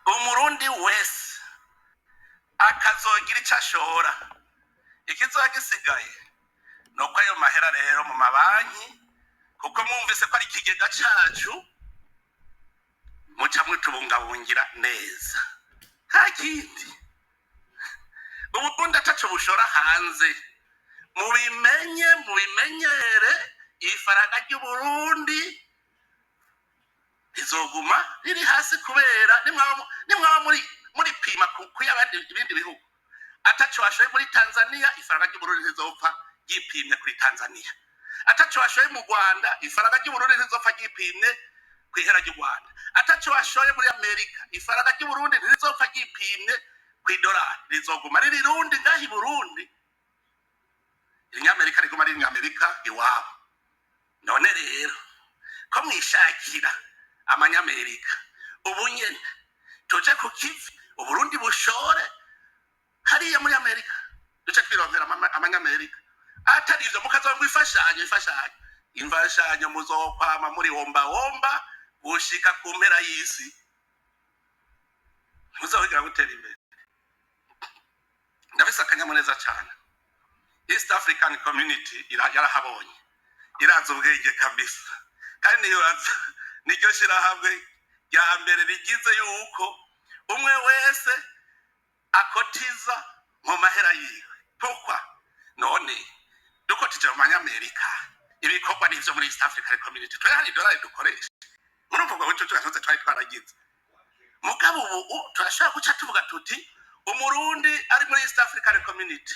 Umurundi wese akazogira ico ashora. Ikizoba gisigaye nuko ayo mahera rero mu mabanki, kuko mwumvise ko ari ikigega cacu, muca mutubungabungira neza, nta kindi. Uburundi ataco bushora hanze, mubimenye, mubimenyere. Ifaranga ry'Uburundi rizoguma riri hasi kubera nimwaba muri pima kuyabandi ibindi bihugu ataco bashoye muri Tanzania, ifaranga ry'Uburundi rizopfa ryipimye kuri Tanzania. Ataco bashoye mu Rwanda, ifaranga ry'Uburundi rizopfa ryipimye ku ihera ry'u Rwanda. Ataco bashoye muri Amerika, ifaranga ry'Uburundi rizopfa ryipimye ku idolari, rizoguma riri rundi ngaha i Burundi, irinyamerika riguma riri Amerika iwabo. None rero ko mwishakira amanyamerika, ubu nyene tuje ku kivi, Uburundi bushore hariya muri Amerika, duce twironkera amanyamerika. Atari ivyo, mukazoba imfashanyo, imfashanyo, imfashanyo, muzokwama muri womba womba gushika ku mpera y'isi, muzohigera gutera imbere. Ndafise akanyamuneza cane. East African Community yarahabonye, iraza ubwenge kabisa, kandi nibaza niryo shirahamwe rya mbere rigize yuko umwe wese akotiza mu mahera yiwe. Pourquoi none dukotije mu manyamerika, ibikorwa n'ivyo muri East African Community, twe hari idolari dukoresha? Murumva ubwo buryo twese twari twaragize. Mugabo ubu turashobora guca tuvuga tuti Umurundi ari muri East African Community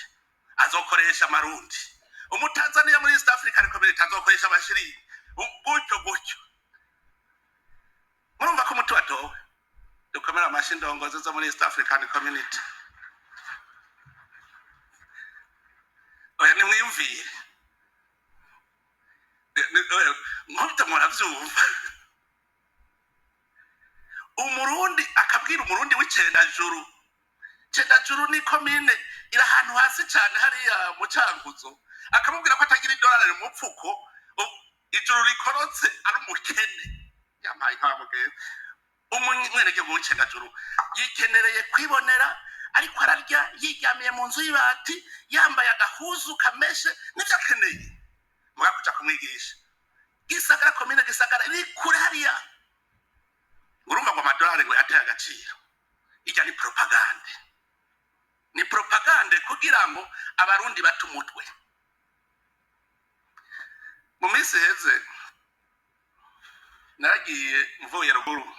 azokoresha amarundi, Umutanzania muri East African Community azokoresha amashiringi, gutyo gutyo. Murumva ko umuti watowe. Dukomere amashi indongozi zo muri East African Community. Oya, nimwiyumvire. Oya, nkubita muravyumva. Umurundi akabwira Umurundi w'Icendajuru. Cendajuru ni komine iri ahantu hasi cane hariya mu Cankuzo, akamubwira ko atagira idolari mu mupfuko, ijuru rikorotse ari umukene. Yampaye nka mugenzi. Umwenegihugu w'Icendajuru yikenereye kwibonera ariko ararya, yiryamiye mu nzu y'ibati, yambaye agahuzu kameshe, nivyo akeneye. Muga kuja kumwigisha Gisagara, komine Gisagara iri kure hariya, urumva ngo amadolari ngo yateye agaciro. Ijya ni propagande, ni propagande kugira ngo Abarundi bate umutwe. Mu minsi iheze naragiye mvuye ruguru,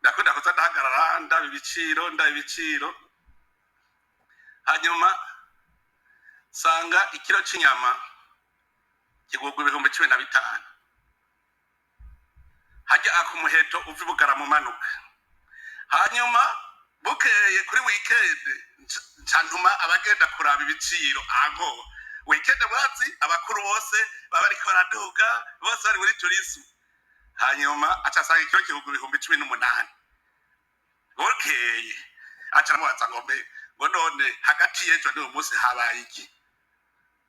ndakunda kuza ndahagarara ndaba ibiciro, ndaba ibiciro, hanyuma sanga ikiro c'inyama kigurwa 15,000, hajya aka umuheto uva i Bugarama umanuka. Hanyuma bukeye kuri weekend nca ntuma abagenda kuraba ibiciro aho. Weekend murazi abakuru bose baba bariko baraduga, bose bari muri tourisme. Hanyuma aca asanga ikiro kigurwa 18,000. Bukeye aca aramubaza ngo mbe, ngo none hagati y'ejo n'uyu munsi habaye iki?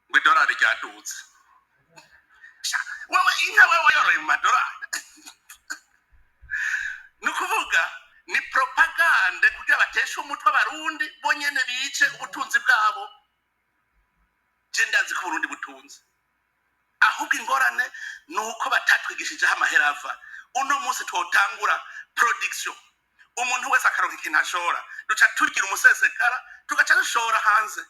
Ngo idolari ryaduze. Sha, wewe inka wewe yoroye mu madolari? Ni ukuvuga ni propagande kugira bateshe umutwe Abarundi bonyene, bice ubutunzi bwabo. Je ndazi ko Uburundi butunze, ahubwo ingorane ni uko batatwigishijeho amahera ava. Uno munsi twotangura production, umuntu wese akaronka ikintu ashora, duca tugira umusesekara, tugaca dushora hanze.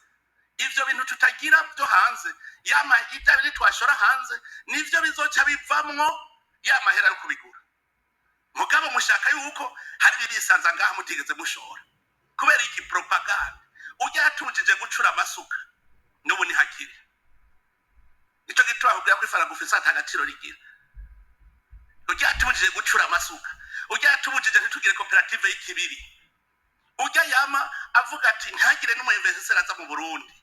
Ivyo bintu tutagira byo hanze, yama ibya bindi twashora hanze nivyo bizoca bivamwo ya mahera yo kubigura. Mugabo mushaka yuko hari ibibisanza ngaha mutigeze mushora. Kubera iki? Propaganda. Ujya yatujije gucura amasuka n'ubu ntihakiri. Nico gituma bakubwira ko ifaranga ufise ata gaciro rigira. Ujya yatubujije gucura amasuka, ujya yatubujije ntitugire koperative y'ikibiri, ujya yama avuga ati ntihagire n'umu investisseur aza mu Burundi,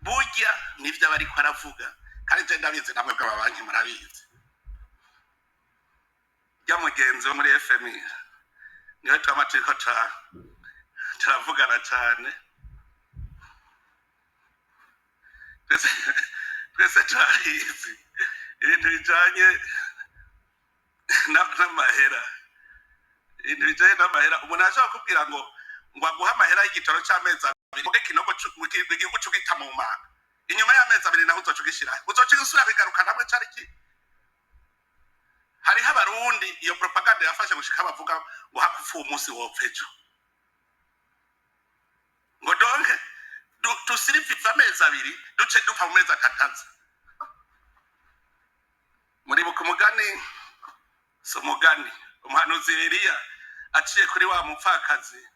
burya nivyo aba ariko aravuga. Kandi je ndabizi, namwe bw'amabanki murabizi. Rya mugenzi wo muri FMI niwe twama turiko turavugana cane, twese turabizi ibintu bijanye n'amahera. Ibintu bijanye n'amahera, umuntu ashobora kubwira ngo aguhe amahera y'igitoro c'amezi 2, muge kinogo igihugu c'ugita mu manga. Inyuma y'amezi 2 naho uzoca ugishirahe? Uzoca usubira kwigaruka namwe cari ki? Hariho Abarundi iyo propaganda yafashe gushika bavuga ngo hakupfa umunsi wopfa ejo, ngo donc dusirivive amezi 2, duce dupfa mu mezi 3 aza. Muribuka umugani, si umugani, umuhanuzi Eliya aciye kuri wa mupfakazi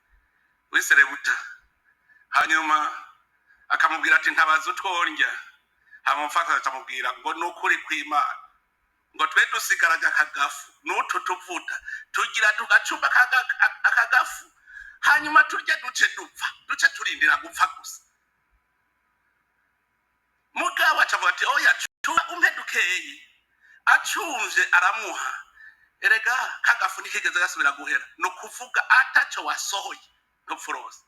w'iserebuta, hanyuma akamubwira ati: "Ntabaza utwondya." Hama umupfakazi acamubwira ngo: "Ni ukuri kw'Imana, ngo twe dusigaranye akagafu n'utu tuvuta, tugira tugacumba akagafu, hanyuma turye, duce dupfa, duce turindira gupfa gusa." Mugabo acavuga ati: "Oya, cuma umpe dukeyi." Acumvye aramuha. Erega kagafu ntikigeze gasubira guhera. Ni ukuvuga ataco wasohoye ntupfa urose.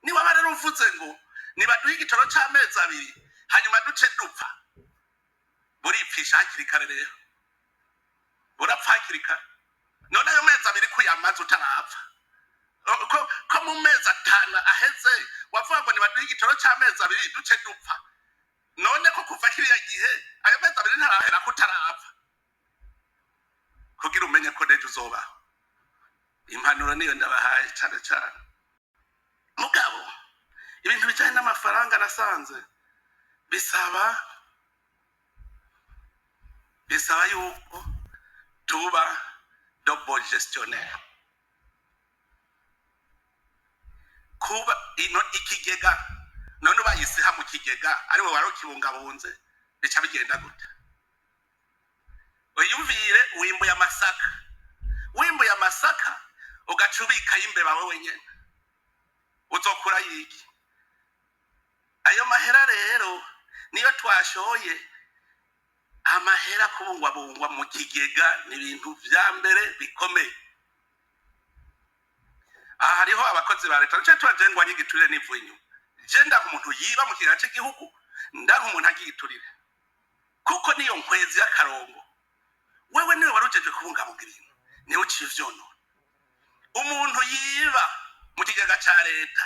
Niwaba rero uvuze ngo nibaduhe igitoro c'amezi 2, hanyuma duce dupfa, buripfisha hakiri kare. Rero burapfa hakiri kare. None ayo mezi 2 ko uyamaze utarapfa, ko mu mezi 5 aheze wavuga ngo nibaduhe igitoro c'amezi 2 duce dupfa, none ko kuva kiriya gihe ayo mezi 2 ntarahera, ko utarapfa? Kugira umenye ko nejo uzobaho. Impanuro niyo ndabahaye cane cane. Mugabo ibintu bijanye n'amafaranga nasanze bisaba yuko tuba de bon gestionnaire. Kuba ino ikigega, none ubayisiha mu kigega ariwe wari ukibungabunze, bica bigenda gute? Wiyumvire wimbuye amasaka, wimbuye amasaka ugaca ubikayo imbeba wewe nyene, uzokura yiki? Ayo mahera rero niyo twashoye amahera. Kubungwabungwa mu kigega ni ibintu vya mbere bikomeye. Aha hariho abakozi ba leta, nico tuba ngwanye igiturire nivuye inyuma. Je ndanka umuntu yiba mu kigega c'igihugu, ndanka umuntu agiyiturire, kuko niyo nkwezi y'akarongo. Wewe niwe wari ujejwe kubungabunga ibintu, niwe uciye uvyonona. Umuntu yiba mu kigega ca leta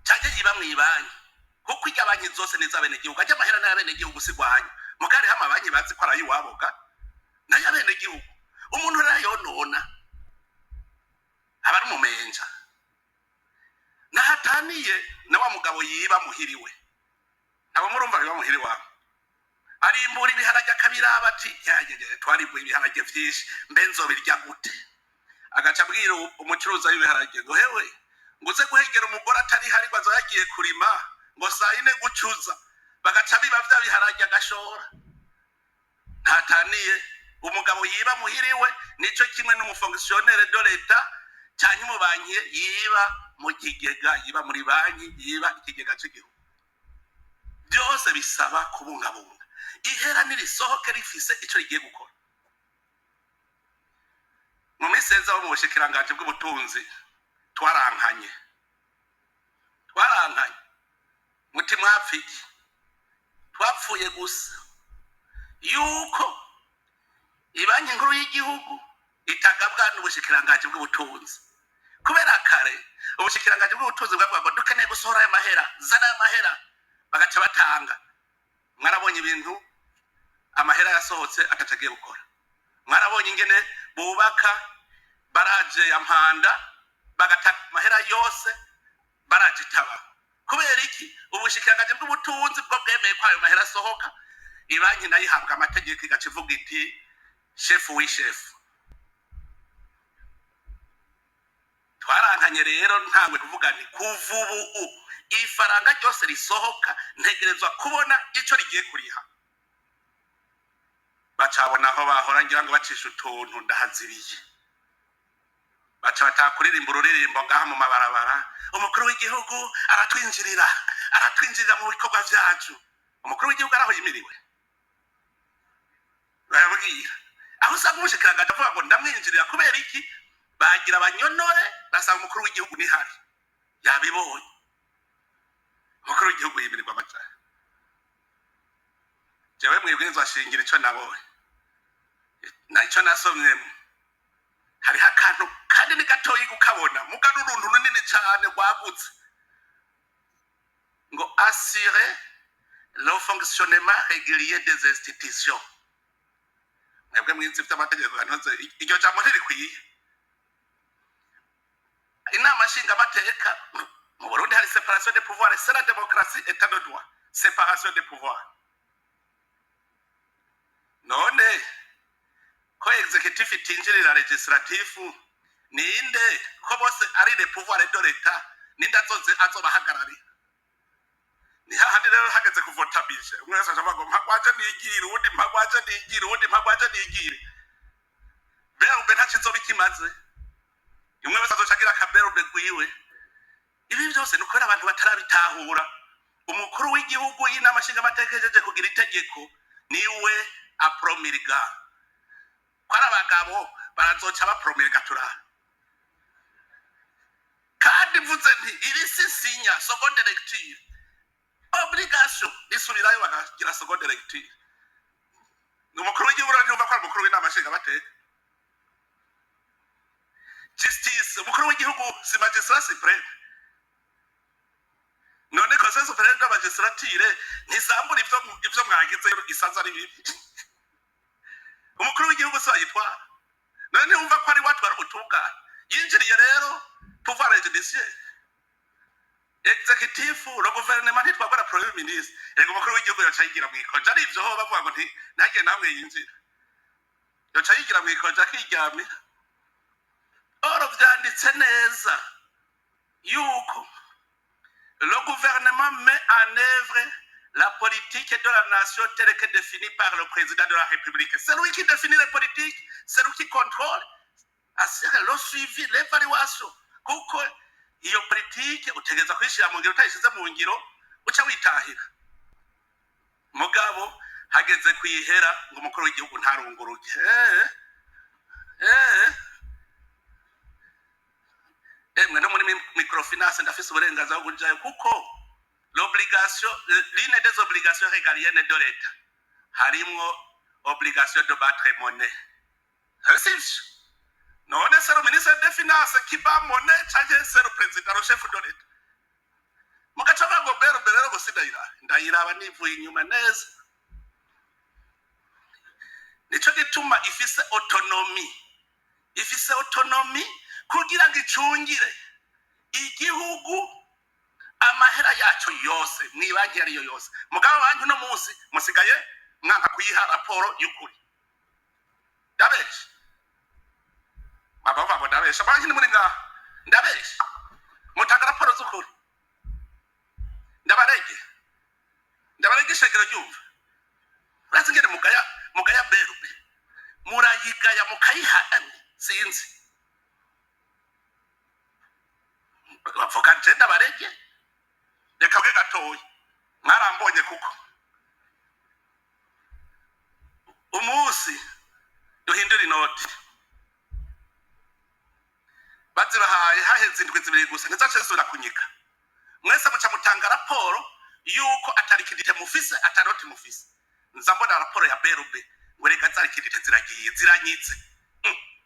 canke yiba mw'ibanki, kuko irya banki zose ni iz'abenegihugu, arya amahera n'ay'abenegihugu, si rwanyu. Muga hariho amabanki bazi ko arayiwabo ga, n'ay'abenegihugu. Umuntu rero ayonona aba ari umumenja, nahataniye na wa mugabo yiba muhiriwe. Ntabwo murumva biba muhiri wawe, arimbura ibiharage akabiraba ati: "Yayeye, twarimbuye ibiharage vyinshi, mbe nzobirya gute?" Agaca abwira umucuruzi w'ibiharage ngo: "Hewe, ngo uze guhengera umugore atari hari, ngo azoba yagiye kurima, ngo saa yine gucuza." Bagaca biba vya biharage, agashora. Ntataniye umugabo yiba muhiriwe, nico kimwe n'umufonctionnaire de l'État canke umubankiye yiba mu kigega, yiba muri banki, yiba ikigega c'igihugu. Byose bisaba kubungabunga. Ihera nirisohoke rifise ico rigiye gukora. Mu minsi heza wo mu bushikiranganji bw'ubutunzi twarankanye, twarankanye. Muti mwapfa iki? Twapfuye gusa yuko ibanki nkuru y'igihugu itagabwa n'ubushikiranganji bw'ubutunzi, kubera kare ubushikiranganji bw'ubutunzi bwavuga ngo dukeneye gusohora aya mahera, zana aya mahera, bagaca batanga. Mwarabonye ibintu amahera yasohotse agaca agiye gukora. Mwarabonye ingene bubaka baraje ya Mpanda, bagata amahera yose baraje itabaho. Kubera iki? Ubushikiranganji bw'ubutunzi bwo bwemeye ko ayo mahera asohoka, ibanki nayo ihabwa amategeko, igaca ivuga iti: "Shefu w'ishefu." Twarankanye rero, ntangwe kuvuga nti kuva ubu ifaranga ryose risohoka ntegerezwa kubona ico rigiye kuriha. Bacabona aho bahora ngira ngo bacisha utuntu ndahazibiye, baca batakuririmba ururirimbo ngaha mu mabarabara: "Umukuru w'igihugu aratwinjirira, aratwinjirira mu bikorwa vyacu." Umukuru w'igihugu araho yimiriwe, barabwira aho usanga umushikiranganji avuga ngo ndamwinjirira. Kubera iki? Bagira abanyonore, basanga umukuru w'igihugu nihari yabibonye. Umukuru w'igihugu yimirirwa amajana. Jewe mwibwirizwa shingira ico nabonye na ico nasomyemo, hariho akantu. cyane rwagutse ngo assurer le fonctionnement régulier des institutions. Mwebwe mwize ivy'amategeko, ntuze iryo jambo ntirikwiye. Inama nshingamateka mu Burundi hari séparation des pouvoirs, c'est la démocratie, état de droit, séparation des pouvoirs. None ko exécutif itinjirira législatif, ninde, ko bose ari les pouvoirs de l'état, ninde azoze azobahagararira? Ni hahandi rero hageze kuvota budget, umwe wese aca avuga ngo mpagwaje nigire, uwundi mpagwaje nigire, uwundi mpagwaje nigire. BRB ntaco izoba ikimaze, umwe wese azoca agira akaBRB gwiwe. Ibi byose ni ukubera abantu batarabitahura. Umukuru w'igihugu y'inama nshingamateka yejeje kugira itegeko, niwe apromulga. Ko ari abagabo barazoca bapromulga turaha. Kandi mvuze nti iri si sinya seconde lecture, obligation isubirayo bakagira seconde lecture. Ni umukuru w'igihugu rero, ntiyumva ko ari umukuru w'inama nshingamateka. Justice, umukuru w'igihugu si magistrat suprême? None conseil supérieur de la magistrature ntisambura ivyo mwagize isanze ari bibi? Umukuru w'igihugu si ayitwara? None ntiwumva ko ari watwara ubutungane? Yinjiriye rero pouvoir judiciaire, exécutif, le gouvernement ntitwagora premier ministre. Erega umukuru w'igihugu yoca yigira mw'ikonje, ari ivyo ho bavuga ngo ntagende namwe yinjira, yoca yigira mw'ikonje akiryamira. Or vyanditse neza yuko le gouvernement met en œuvre la politique de la nation telle que définie par le président de la République. C'est lui qui définit les politiques, c'est lui qui contrôle, assure le suivi, l'évaluation. Kuko iyo politike utegereza kuyishyira mu ngiro, utayishyize mu ngiro uca witahira. Mugabo hageze kuyihera ngo umukuru w'igihugu ntarunguruke. Emwe no muri microfinance ndafise uburenganzira bwo kujayo, kuko l'obligation, l'une des obligations régaliennes de l'État harimwo obligation de battre monnaie. Sivyo? None c'est le ministre des finances qui bat monnaie canke c'est le président, le chef de l'État? Mugaca bavuga ngo BRB rero gusa ndayiraba, ndayiraba nivuye inyuma neza. Nico gituma ifise autonomie, ifise autonomie kugira ngo icungire igihugu amahera yacu yose mw'ibanki ariyo yose. Mugabo banki uno munsi musigaye mwanka kuyiha raporo y'ukuri. Ndabesha? Bavuga ngo ndabesha. Banki ni muri ngaha, ndabesha? Mutanga raporo z'ukuri? Ndabarege, ndabarege ishengero ryumva. Urazi ingene mugaya, mugaya BRB, murayigaya mukayiha, sinzi bavuga nje ndabarege. Reka bwe gatoya mwarambonye, kuko umunsi duhindura inoti bazibahaye haheze indwi 2 gusa, ntizace zisubira kunyika. Mwese muca mutanga raporo yuko ata liquidité mufise, ata noti mufise. Nza mbona raporo ya BRB ngo reka za liquidité ziragiye, ziranyitse.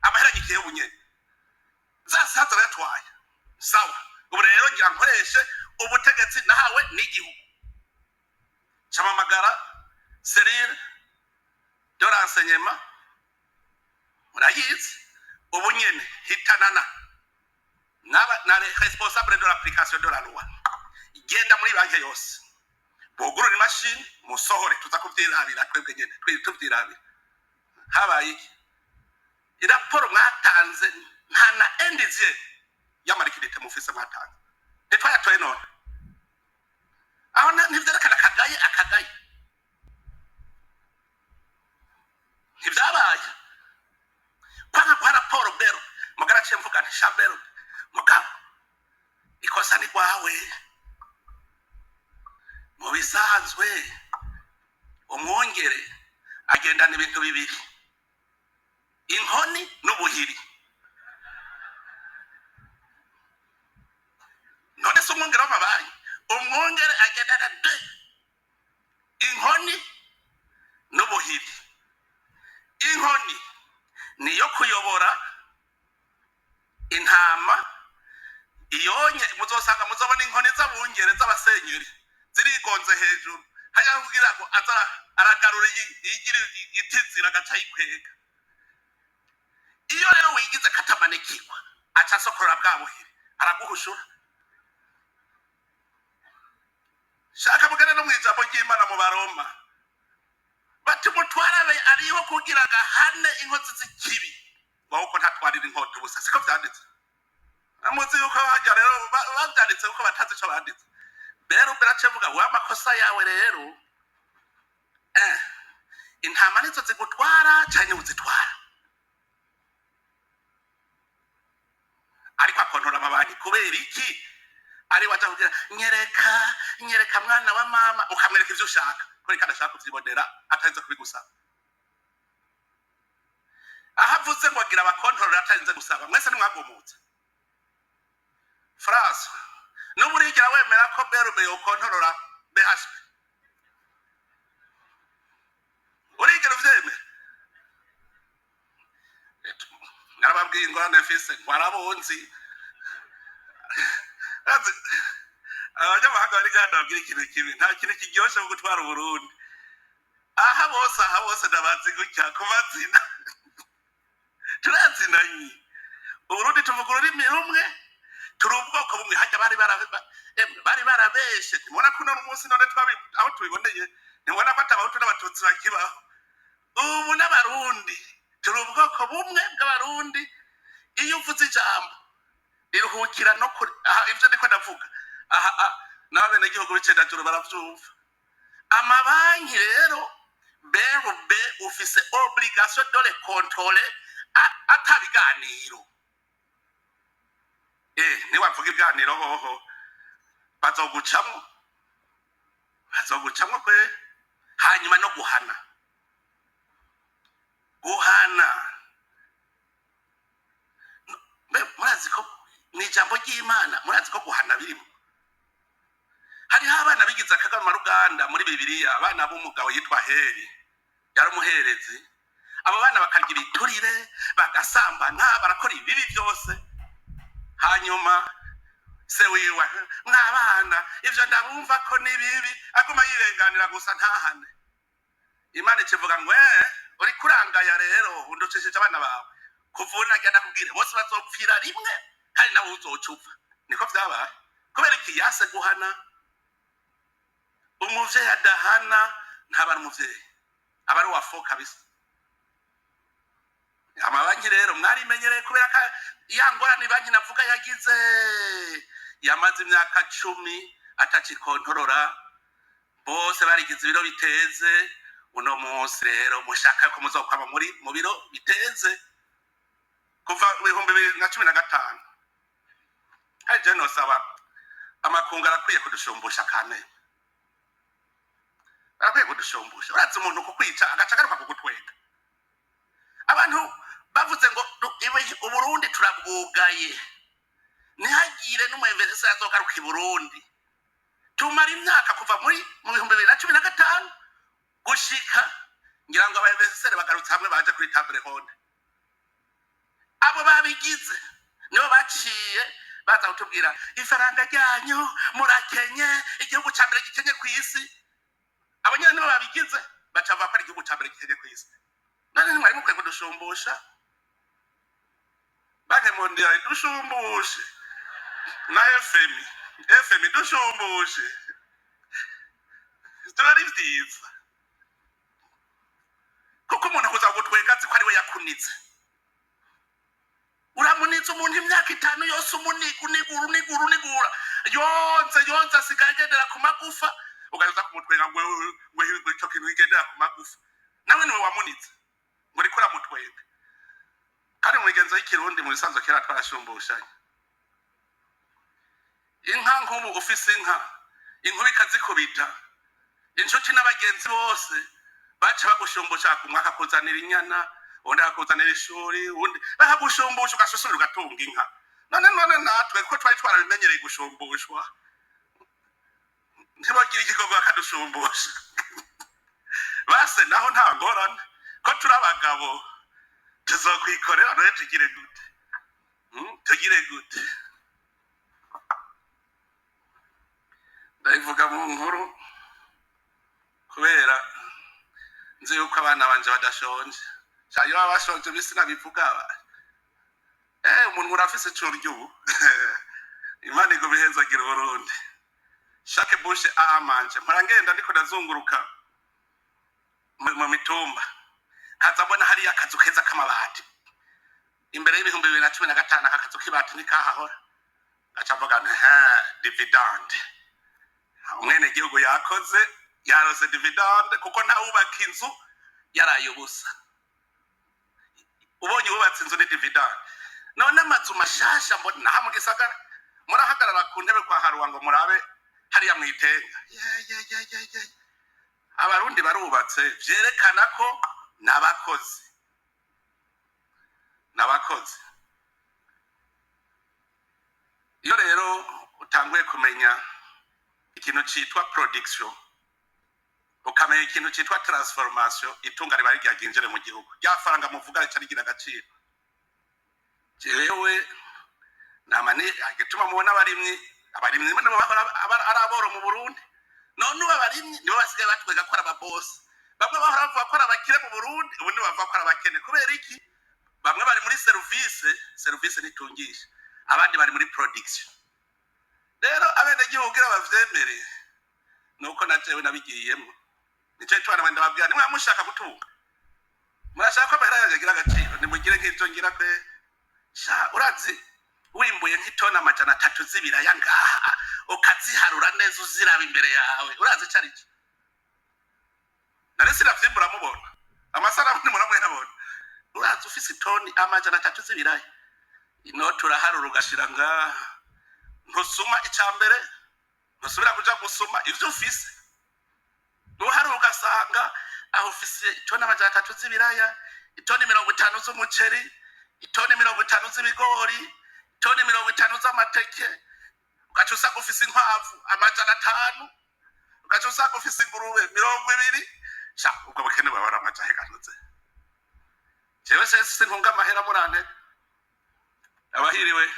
Amahera anyikiye ubunyene, za saha zirayatwaye. Sawa, ubu rero ngira nkoreshe ubutegetsi nahawe n'igihugu, camamagara cellule de renseignement, murayizi, ubu nyene hitanana naba na responsable de l'application de la loi, genda muri banki yose bugurura imashini musohore, tuza kuvyirabira twebwe nyene, tuvyirabira. Habaye iki? Raporo mwatanze nta na indice y'ama liquidités mufise mwatanze, ntitwayatoye. None aho ntivyerekana akagaye, akagaye ntivyabaye kwanka kwa raporo bero mugara ciye mvuga nti sha bero mugabo ikosa ni rwawe. Mu bisanzwe umwungere agendana ibintu bibiri, inkoni n'ubuhiri. None se umwungere w'amabanki, umwungere agendana de inkoni n'ubuhiri. Inkoni niyo kuyobora intama. Iyonye muzosanga muzobona inkoni z'abungere z'abasenyeri zirigonze hejuru hajya kugira ngo aza aragarura igira itizira agaca ayikwega. Iyo rero wigize katamanikirwa aca asokorora bwa buhiri araguhushura. Shaka mugane no mu ijambo ry'Imana mu Baroma bati umutware abe ariho kugira ngo ahane inkozi z'ikibi, ngo kuko ntatwarira inkota ubusa. Siko vyanditse? Muzi yuko hajya rero bavyanditse kuko batazi ico banditse. Rero birace vuga wa makosa yawe rero, intama nizo zigutwara canke uzitwara. Ariko akontora amabanki kubera iki? Ari waja kugira nyereka nyereka mwana wa mama, ukamwereka ivyo ushaka kubera ko adashaka kuvyibonera atarinze kubigusaba. Aho avuze ngo agira abakontorora atarinze gusaba, mwese ntimwagumutse. François, n'ubu urigera wemera ko Berube yokontorora BHP? Urigera uvyemera? Narababwiye ingorane mfise, ntwarabunzi. Abanyamahanga bari ngaha ndababwira ikintu kibi, nta kintu kiryoshe nko gutwara Uburundi. Aha bose, aha bose ndabazi gutya ku mazina. Turazinanye. Uburundi tuvuga ururimi rumwe, turi ubwoko bumwe. Hajya bari barabeshe. Ntibona ko uno munsi none aho tubiboneye, ntibona ko atabahutu n'abatutsi bakibaho. Ubu n'abarundi turi ubwoko bumwe bw'abarundi. Iyo uvuze ijambo riruhukira no kuri aha, ivyo ndiko ndavuga aha, n'abenegihugu b'icendajuru baravyumva. Amabanki rero BRB ufise obligation de les contrôler atabiganiro. Niwavuga ibiganiro hoho bazogucamwo, bazogucamwo kwe. Hanyuma no guhana, guhana. Mbe murazi ko mw'ijambo ry'Imana, murazi ko guhana birimo? Hariho abana bigize akamaruganda muri Bibiliya, abana b'umugabo yitwa Heli, yari umuherezi. Abo bana bakarya ibiturire, bagasambana, barakora ibibi byose. Hanyuma se wiwe, mwabana ivyo ndabumva ko ni bibi, aguma yirenganira gusa ntahane. Imana ikivuga ngo uri kurangaya rero unducishije abana bawe, kuva ubu nagira ndakubwire bose bazopfira rimwe kandi nawe uzoca upfa. Niko vyabaye. Kubera iki yase guhana? Umuvyeyi adahana ntaba ari umuvyeyi, aba ari uwafo kabisa. Amabanki rero mwarimenyereye kubera ko ya ngorane banki navuga yagize, yamaze imyaka 10 atacikontorora, bose barigize ibiro biteze. Uno munsi rero mushaka ko muzokwama muri mu biro biteze kuva 2015. Kandi je nosaba amakungu arakwiye kudushumbusha kame, arakwiye kudushumbusha. Urazi umuntu kukwica agaca agaruka kugutwega. Abantu bavuze ngo Uburundi turabwugaye, ntihagire n'umu investisseur azogaruka i Burundi. Tumara imyaka kuva muri mu 2015 gushika ngira ngo aba investisseur bagarutse hamwe baje kuri table ronde. Abo babigize nibo baciye baza kutubwira ifaranga ryanyu murakenye, igihugu ca mbere gikenye ku isi. Abo nyene nibo babigize, baca bavuga ko ari igihugu ca mbere gikenye ku isi. None ntimwari mukwiye kudushumbusha? Banki Mondiale idushumbushe, na FMI, FMI idushumbushe, turari vyiza. Kuko umuntu akuza kugutwenga azi ko ari we yakunitse. Uramunitse umuntu imyaka 5 yose, umuniga, unigura, unigura, unigura, yonze, yonze, asigaye agendera ku magufa, ugaza kumutwenga ngo ngo ico kintu kigendera ku magufa. Nawe niwe wamunitse, ngo uriko uramutwenga. Kandi mu migenzo y'ikirundi mu bisanzwe kera twarashumbushanye. Inka nk'ubu ufise inka, inkuba ikazikubita, inshuti n'abagenzi bose baca bagushumbusha, kumwe akakuzanira inyana, uwundi akakuzanira ishuri, uwundi bakagushumbusha, ugasusubira ugatunga inka. None natwe ko twari twarabimenyereye gushumbushwa, ntibagira igikorwa bakadushumbusha. Base naho nta ngorane ko turi abagabo tuzokwikorera. None tugire gute? Tugire gute? Ndabivuga mu nkuru kubera nzi yuko abana banje badashonje. Sha, iyo baba bashonje bisi nabivuga. Umuntu urafise ico urya ubu. Imana iguma ihezagira Uburundi. Chaque bouche a à manger. Mpora ngenda ndiko ndazunguruka mu mitumba, nkaza mbona hariya akazu keza k'amabati. Imbere y'ibihumbi 2015 aka kazu k'ibati ntikahahora. Ngaca mvuga nti: "Ha, dividende." Umwenegihugu yakoze yarose dividende, kuko ntawubaka inzu yaraye ubusa. Ubonye wubatse inzu ni dividende. None amazu mashasha mbona naha mu gisagara, murahagarara ku ntebe kwa haruwa ngo murabe hariya mwitenga. Ye, ye, ye, ye, ye. Abarundi barubatse, vyerekana ko n'abakozi n'abakozi. Iyo rero utanguye kumenya ikintu citwa production, ukamenya ikintu citwa transformation, itunga riba rigira ryinjire mu gihugu, rya faranga muvuga rica rigira agaciro. Jewe nama ni igituma mubona abarimyi nibo bahora ari aboro mu Burundi. None ubu abarimyi nibo basigaye batwega ko ari ababosi. Bamwe bahora bavuga ko ari abakire mu Burundi, ubu nibo bavuga ko ari abakene. Kubera iki? Bamwe bari muri service, service ntitungisha, abandi bari muri production. Rero abenegihugu kugira bavyemere nuko na jewe nabigiyemo. Nico gituma namwe ndababwira: nimwaba mushaka gutunga, murashaka ko amahera yanyu agira agaciro, nimugire nk'ivyo ngira kwe. Sha, urazi wimbuye nk'itoni 300 z'ibiraya ngaha, ukaziharura neza uziraba imbere yawe, urazi ico ari cyo? Nari sinavyimbura, mubona amasanamu ntimuramuyabona. Urazi ufise itoni 300 z'ibiraya, inoti uraharura ugashira ngaha, ntusuma. Ica mbere ntusubira kuja gusuma ivyo ufise. Uharura ugasanga aho ufise itoni 300 z'ibiraya, itoni 50 z'umuceri, itoni 50 z'ibigori, itoni 50 z'amateke, ugaca usanga ufise inkwavu 500, ugaca usanga ufise ingurube 20. Sha, ubwo bukene baba ari amajahe ganutse. Jewe se sintunga amahera murante. Abahiriwe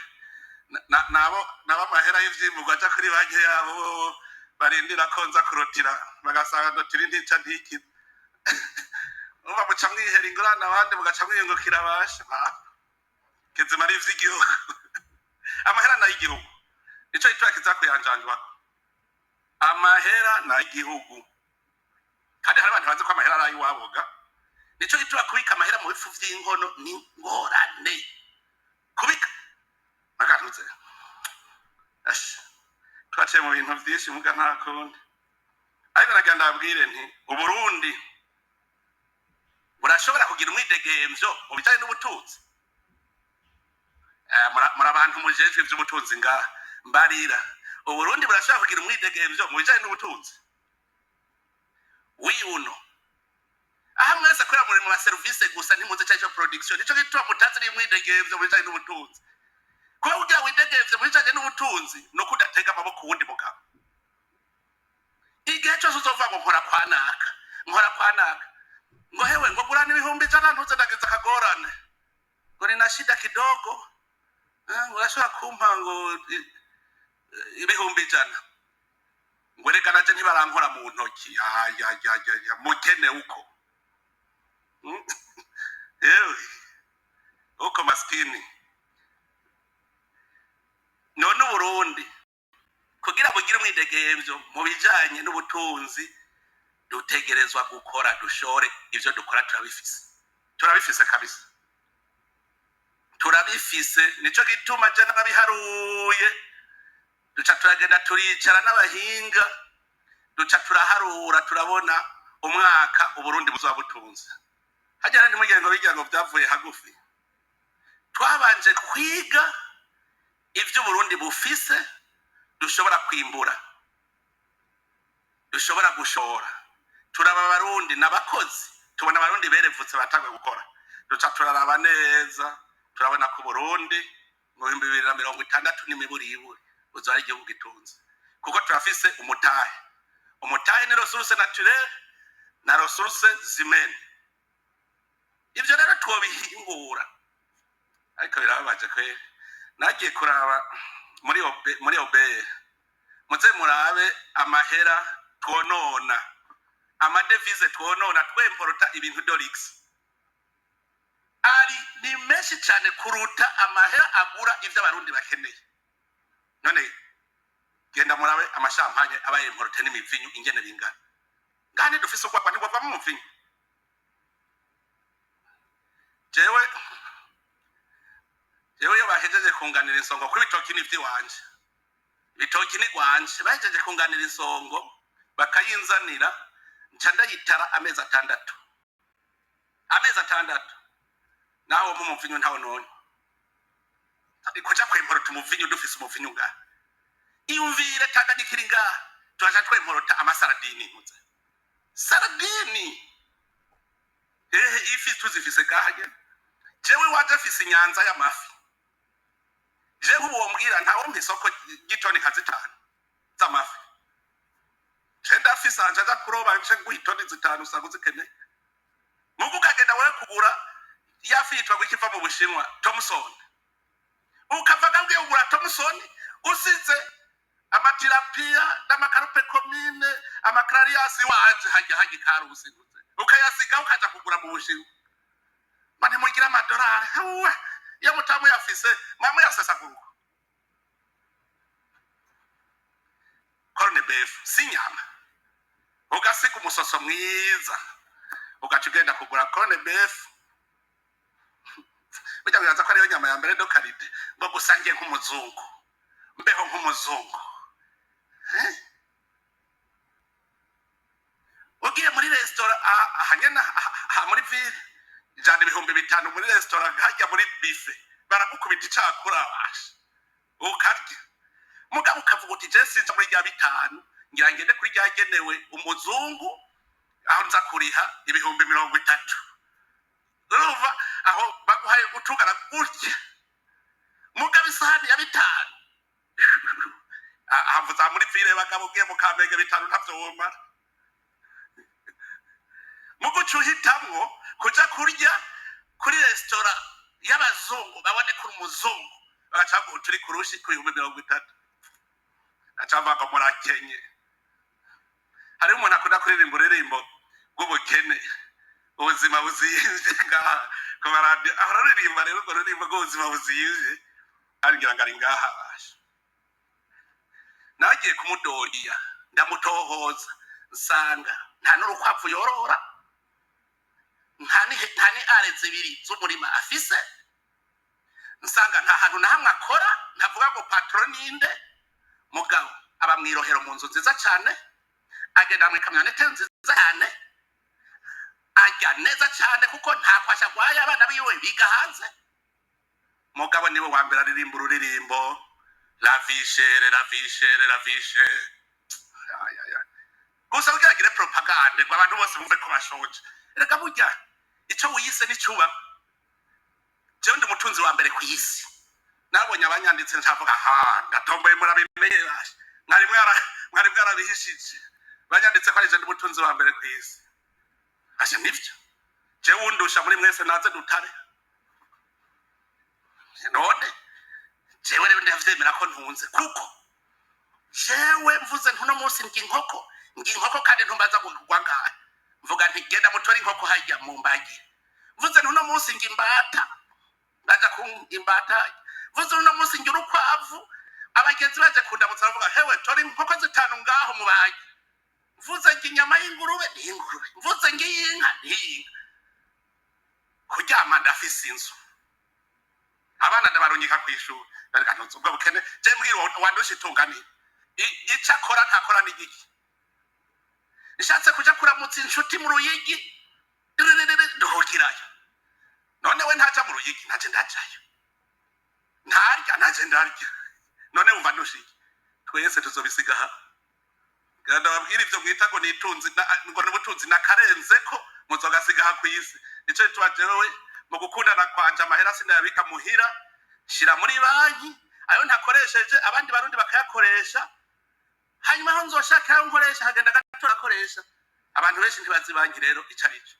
nabo nabo amahera y'ivyimburwa aja kuri banki yabo, bobo barindira ko nza kurotira, bagasanga ndotira intica ntikize. Urumva muca mwihera ingurane, abandi mugaca mwiyungukira. Basha kizima ari ivy'igihugu, amahera nayigihugu. Nico gituma kiza kuyanjanjwako. Amahera nayigihugu, kandi hari abantu bazi ko amahera ari ayiwaboga. Nico gituma kubika amahera mu bifu vy'inkono ni ngorane. Kubika bagantuze. Ash, twaciye mu bintu vyinshi, muga nta kundi. Ariko nagira ndababwire nti Uburundi burashobora kugira umwidegemvyo mu bijanye n'ubutunzi. Muri abantu mujejwe ivy'ubutunzi ngaha, mbarira: Uburundi burashobora kugira umwidegemvyo mu bijanye n'ubutunzi? Wiuno aha mwese kubera muri mu maserivisi gusa, ntimuzi ico arico production. Nico gituma mutazi n'imwidegemvyo mu bijanye n'ubutunzi. Kuba kugira widegemvye mu bijanye n'ubutunzi nuko udatega amaboko uwundi mugabo. Igihe cyose uzovuga ngo nkora kwa naka, nkora kwa naka, ngo hewe, ngo gurana 100,000, ntuze ndagize akagorane, ngo nina shida kidogo, ngo urashobora kumpa ngo 100,000, ngo reka naje ntibarankora mu ntoki. Ayayayaya, mukene uko. Yewe, uko maskini. None Uburundi kugira bugire umwidegemvyo mu bijanye n'ubutunzi, dutegerezwa gukora, dushore ivyo dukora. Turabifise, turabifise kabisa, turabifise. Nico gituma je narabiharuye. Duca turagenda turicara n'abahinga, duca turaharura, turabona umwaka Uburundi buzoba butunze. Hajya rero ntimugire ngo bijya ngo vyavuye hagufi. Twabanje kwiga ivyo Uburundi bufise dushobora kwimbura, dushobora gushora. Turaba Abarundi n'abakozi, tubona Abarundi berevutse batanguye gukora. Duca turaraba neza, turabona ko Burundi mu 2060 n'imiburiburi buzoba ari igihugu gitunze, kuko turafise umutahe. Umutahe ni ressource naturelle na ressource humaine. Ivyo rero twobihingura. Ariko birababaje kweri. Nagiye kuraba muri OBR. Muze murabe amahera twonona, amadevize twonona twemporota ibintu de luxe, ari ni menshi cyane kuruta amahera agura ibyo Abarundi bakeneye. None genda murabe amashampanye aba yemporota n'imivinyu ingene bingana. Ngane dufise urwagwa, ntigwavamo umuvinyu. Jewe iyo bahejeje kunganira insongo, ko ibitoki ni ivy'iwanje, ibitoki ni gwanje, bahejeje kunganira insongo bakayinzanira, nca ndayitara amezi 6, amezi 6 nawe mu muvinyu ntawo. None kuja kwemporota umuvinyu dufise umuvinyu ngaha, iyumvire Tanganyika iri ngaha, turaja twemporota amasaradini. Nkuze saradini ehe, ifi tuzifise ngaha nyene. Jewe waje afise inyanza y'amafi. Jewe ubu wombwira ntawo mpa isoko ry'itoni nka 5 z'amafi. Je ndafise anje aja kuroba, nce nguha itoni 5 usanga uzikeneye. Mugu ukagenda wewe kugura ya fi yitwa ngo ikiva mu Bushinwa, Thomson, ukava ngabwiye kugura Thomson, usize amatilapia n'ama carpe commune, ama clarias wanje hajya hajya ikarusi, ukayasiga ukaja kugura mu Bushinwa. Ngo ntimugire amadolari? Uwe, iyo mutamu yafise mwamuyasesagura. Corned beef si inyama, ugasiga umusoso mwiza, ugaca ugenda kugura corned beef. Burya wibaza ko ariyo nyama ya mbere de qualité, ngo gusa ngiye nk'umuzungu, mbeho nk'umuzungu. Eh? Ugiye muri resitora aha nyene aha muri ville, jana 5000 muri resitora, hajya muri buffet baragukubita icakura basha ukarya. Mugabo ukavuga uti: "Je sinja muri rya 5, ngira ngende kuri ryagenewe umuzungu, aho nza kuriha 30,000." Urumva aho baguhaye gutungana gutya, mugabo isahani ya 5 ahavuza muri ville. Bagabo, ugiye mu Kamenge, 5 ntavyo womara. Muguca uhitamwo kuja kurya kuri resitora y'abazungu, babone ko uri umuzungu, bagaca baguha uturi kurushi ku 30,000, gaca bavuga ngo murakenye. Hariho umuntu akunda kuririmba uririmbo rw'ubukene, ubuzima buziyimvye, ngaha ku maradiyo ahora aririmba. Rero urwo ruririmbo rw'ubuzima buziyimvye aribwira ngo ari ngaha basha. Nagiye kumudoriya, ndamutohoza, nsanga nta n'urukwavu yorora, nta ni are 2 z'umurima afise, nsanga nta hantu na hamwe akora, ntavuga ngo patron ninde. Mugabo aba mw'irohero mu nzu nziza cyane, agenda mu ikamyonete nziza cyane, arya neza cyane kuko nta kwasha agwaye, abana biwe biga hanze. Mugabo niwe wa mbere aririmba ururirimbo "La vie chère, la vie chère, la vie chère". Ay, ay, ay. Gusa kugira agire propagande ngo abantu bose bumve ko bashonje. Reka, burya ico wiyise n'icuba. Jewe ndi umutunzi wa mbere ku isi. Nabonye abanyanditse ncavuga: "Ha, ndatomboye." Murabimenye basha, mwari mwarabihishije. Banyanditse ko ari je ndi umutunzi wa mbere ku isi. Asha, nivyo, jewe undusha muri mwese naze dutare. None jewe rero ndavyemera ko ntunze, kuko jewe mvuze ntuno munsi ndya inkoko, ndya inkoko, kandi ntumbaza kugwa ngahe. Mvuga nti: "Genda mutore inkoko hajya mu mbage." Mvuze ntuno munsi ndya imbata, baja ku imbata. Mvuze uno munsi ndya urukwavu, abagenzi baje kundamutsa bavuga: "Hewe, tora inkoko 5 ngaho mu bage." Mvuze ndya inyama y'ingurube, ni ingurube. Mvuze ndya iy'inka, ni iy'inka. Kuryama ndafise inzu, abana ndabarungika kw'ishuri. Bareka, ntuzi ubwo bukene. Je mbwira, wandusha itunganire, ico akora ntakora n'igiki. Nshatse kuja kuramutsa inshuti mu Ruyigi, diririri, duhukirayo. None we ntaja mu Ruyigi, naje ndajayo. Ntarya, naje ndarya. None wumva ndusha iki? Twese tuzobisiga aha. Ndababwira, ivyo mwita ngo nitunzi ngo n'ubutunzi nakarenze ko muzogasiga aha kw'isi. Nico gituma jewe mu gukundana kwanje amahera sinayabika muhira, shira muri banki, ayo ntakoresheje abandi Barundi bakayakoresha. Hanyuma aho nzoshaka ayo nkoresha, hagenda gato akoresha. Abantu benshi ntibazi banki rero ico arico.